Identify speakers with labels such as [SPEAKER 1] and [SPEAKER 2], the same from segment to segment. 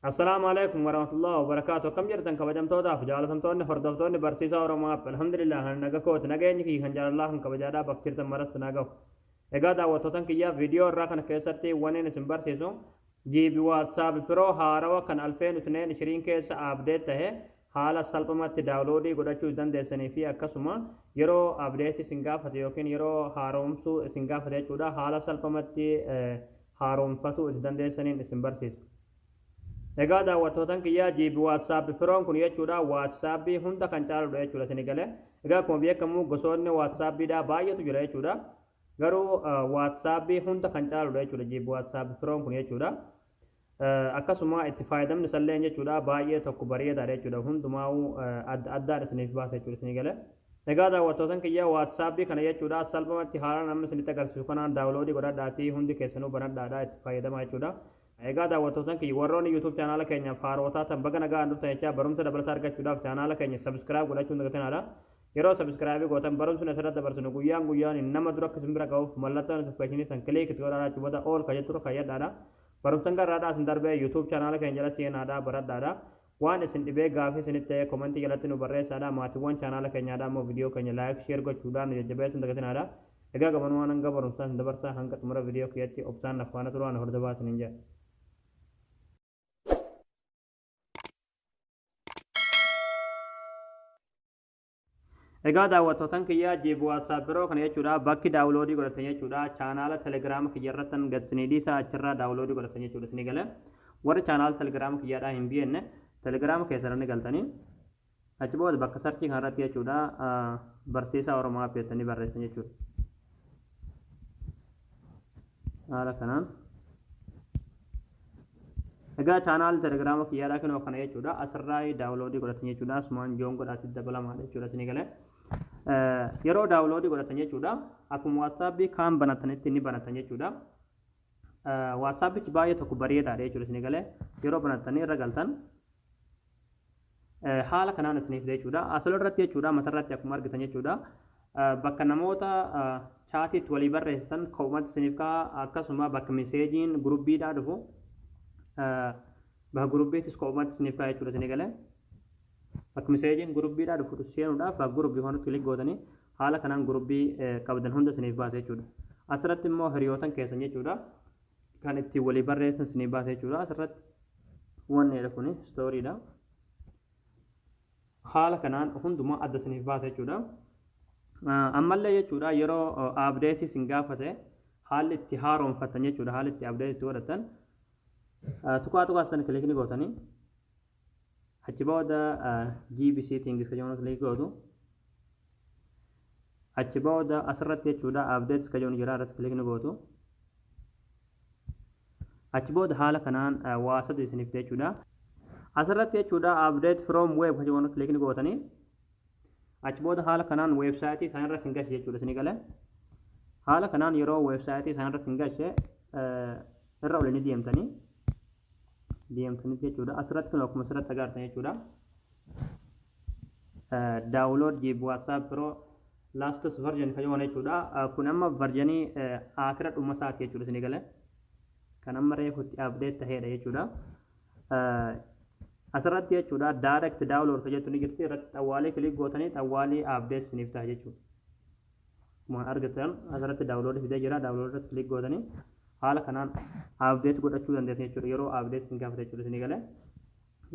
[SPEAKER 1] Assalaamu alaikum warahmatullahi wabarakaatu. Akkam jirtan, kabajamtootaaf jaalatamtoonni hordoftoonni Barsiisaa Oromoo App? Alhamdulillah, kan naga kooti. Nageenyi kiyya kan jaalalaa kan kabajaadhaa bakka jirtan maratti naa gahu. Egaa daawwattootan kiyyaa, viidiyoo irraa kana keessatti waneen isin barsiisu GB WhatsApp Pro haarawa kan 2022 keessa update tahe haala salphumatti download godhachuu dandeessanii fi akkasuma yeroo update isin gaafate yookiin yeroo haaromsuu isin gaafate jechuudha, haala salphumatti haaromfatuu itti dandeessaniin isin barsiisa. Egaa daawwattootan kiyyaa, GB WhatsApp Proon kun jechuudha WhatsApp hunda kan caaludha jechuudha, isin galee. Egaa akkuma beekamu gosoonni WhatsAppidha baay'eetu jira jechuudha. Garuu WhatsApp hunda kan caaludha jechuudha GB WhatsApp Proon kun jechuudha. Akkasuma itti fayyadamni isallee jechuudha baay'ee tokko bareedaadha jechuudha. Hundumaa'uu adda addaan isiniif baasa jechuudha, isin galee. Egaa daawwattootan kiyyaa, WhatsApp kana jechuudha salphumatti haala namni isinitti agarsiisu kanaan download godhadhaatii hundi keessanuu banadhaadha, itti fayyadamaa jechuudha. Egaa daawwattootan kiyya, warroonni YouTube chaanaala keenyaaf haarootaa tan, baga nagaan dhuftan jechaa, barumsa dabalataa argachuudhaaf chaanaala keenya subscribe godhachuun dagatinaadha. Yeroo subscribe gootan barumsi asirratti dabarsinu guyyaan guyyaan nama dura akka isin bira ga'uuf mallattoo notification san click itti godhaa, achi booda all ka jettu kayyadhaadha. Barumsan garraadhaa isin darbee YouTube chaanaala keenya jala seenaadha, baradhaadha. Waan isin dhibee gaafii isinitti ta'e comment jalatti nu barreessaadha. Maatiiwwan chaanaala keenyaadha immoo viidiyoo keenya like, share gochuudhaan nu jajjabeessuun dagatinaadha. Egaa gabanumaan hanga barumsaa isin dabarsaa, hanga xumura viidiyoo kiyyatti obsaan na faana turaa, na hordofaa isiniin jedha. Egaa daawwattootan kiyyaa, GB WhatsApp Pro kana jechuudha bakki download godhatan jechuudha chaanaala Telegiraama kiyya irratti gad isinii dhiisaa, achirraa download godhatan jechuudha, isinii galee. Warri chaanaala Telegiraama kiyyaadhaa hin bi'enne, Telegiraama keessan ni galtanii achi booda bakka search kanarratti jechuudha Barsiisaa Oromoo App jettanii barreessan jechuudha. Haala kanaan egaa chaanaal Telegiraama kiyyaadhaa kinoo kana jechuudha, asirraa download godhatan jechuudha, asumaan join godhaatti dabalamaadha jechuudha, isinii galee. Yeroo download godhatan jechuudha akkuma WhatsAppii kaan banatanitti ni banatan jechuudha. WhatsAppichi baay'ee tokko bareedaadha jechuudha, isinii galee. Yeroo banattanii irra galtan haala kanaan isiniif jechuudha. Asirratti irratti jechuudha, matarratti akkuma argitan jechuudha, bakka namoota chatiitti walii barreessitan kophumatti isiniif ka'a. Akkasuma bakka messageiin groupiidhaa dhufu bakka groupiittis kophumatti isiniif ka'a jechuudha, isinii galee. Bakka messageiin groupiidhaa dhufu seenuudhaaf bakka group kanatti click gootanii haala kanaan group qabdan hunda isiniif baasa jechuudha. Asirratti immoo hiriyootan keessan jechuudha kan ittiin walii barreessan isiniif baasa jechuudha. Asirratti wanni kuni storydha. Haala kanaan hundumaa adda isiniif baasa jechuudha. Ammallee jechuudha yeroo update isin gaafate haalli itti haaromfattan jechuudha, haalli itti update itti godhatan tuqaa tuqaa sana click ni gootanii achi booda GB settings ka jedhamu click gootu. Achi booda asirratti jechuudha updates ka jedhamu jira, irratti click ni gootu. Achi booda haala kanaan waa sadi isiniif jechuudha. Asirratti jechuudha update from web ka jedhamu click ni gootanii achi booda haala kanaan website isaanirra isin gashe jechuudha, isinii galee. Haala kanaan yeroo website isaanirra isin gashe irra olini deemtanii deemtanii jechuudha. Asirratti kun akkuma asirratti agartan jechuudha, download GB WhatsApp Pro latest version kan jedhamu jechuudha. Kun amma version akira dhuma isaati jechuudha, isinii galee. Kan amma reefutti update taheedha jechuudha. Asirratti jechuudha direct download kan jettu ni jirti, irratti xawwaalee click gootanii xawwaalee update isiniif ta'a jechuudha. Akkuma argitan asirratti download fidee jira. Download irratti click gootanii haala kanaan update godhachuu dandeessan jechuudha, yeroo update isin gaafate jechuudha, isinii galee.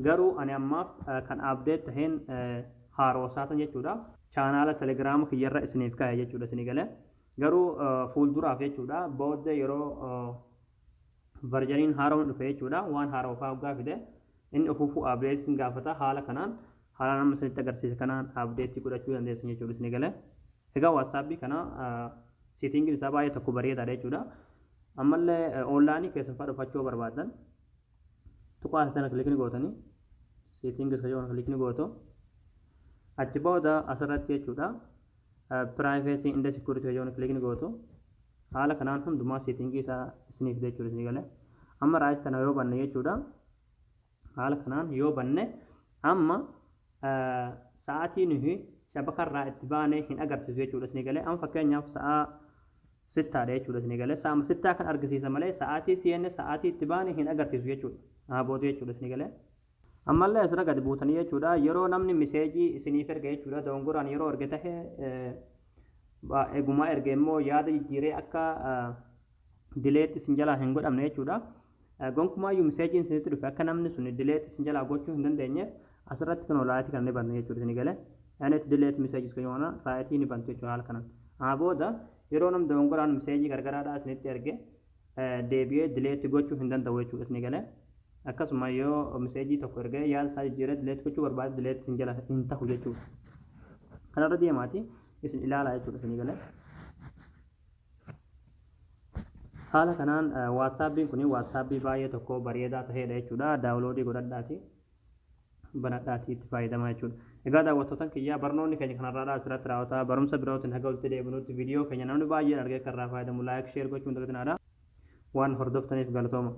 [SPEAKER 1] Garuu ani ammaaf kan update taheen haaroosaatan jechuudha chaanaala Telegiraama kiyyarra isiniif kaa'e jechuudha, isinii galee. Garuu fuulduraaf jechuudha, booddee yeroo versioniin haaroon dhufe jechuudha, waan haaroo fa'aa hoggaa fide inni ofuufuu update isin gaafata. Haala kanaan, haala nama isinitti agarsiise kanaan update godhachuu dandeessan jechuudha, isinii galee. Egaa WhatsAppii kana settingiin isaa baay'ee tokko bareedaadha jechuudha. Ammallee online keessan fa'aa dhufachuu barbaadan tuqaa sana click ni gootanii settings ka jedhamu click ni gootu. Achi booda asirratti jechuudha privacy and security ka jedhamu click ni gootu. Haala kanaan hundumaa setting isaa isiniif jechuudha, isinii galee. Amma right kana yoo banne jechuudha, haala kanaan yoo banne amma sa'aatii nuyi shabakarraa itti baanee hin agarsiisu jechuudha, isinii galee. Amma fakkeenyaaf sa'aa sittaadha jechuudha, isinii galee. Sa'ama sittaa kan argisiisa malee sa'aatii seenne, sa'aatii itti baane hin agarsiisu jechuudha. Booda jechuudha isinii galee. Ammallee asirra gadi buutanii jechuudha yeroo namni miseejii isiniif erge jechuudha dogongoraan yeroo erge tahe egumaa erge immoo yaada jijjiiree akka delete isin jalaa hin godhamne jechuudha. Gonkumaayyuu miseejiin isinitti dhufe akka namni sun delete isin jalaa gochuu hin dandeenyeef asirratti kan right kan ni bantu jechuudha isinii galee. Yaani delete messages kan yoona right ni bantu jechuudha haala kanaan. Booda yeroo namni dogongoraan miseejii gargaraadhaa isinitti erge deebi'ee delete gochuu hin danda'u jechuudha isinii galee. Akkasuma yoo miseejii tokko ergee yaada isaa jijjiiree delete gochuu barbaade delete isin jala hin tahu jechuudha. Kanarra deemaati isin ilaalaa jechuudha isinii galee. Haala kanaan WhatsAppiin kun WhatsAppii baay'ee tokko bareedaa ta'edha jechuudha. Download godhadhaati banadhaati itti fayyadamaa jechuudha. Egaa daawwattootan kiyyaa barnoonni keenya kanarraadhaa asirratti raawwataa barumsa birootiin haga walitti deebinutti viidiyoo keenya namni baay'een argee kan irraa fayyadamu like share gochuun dagatinaa. Waan hordoftaniif galatooma.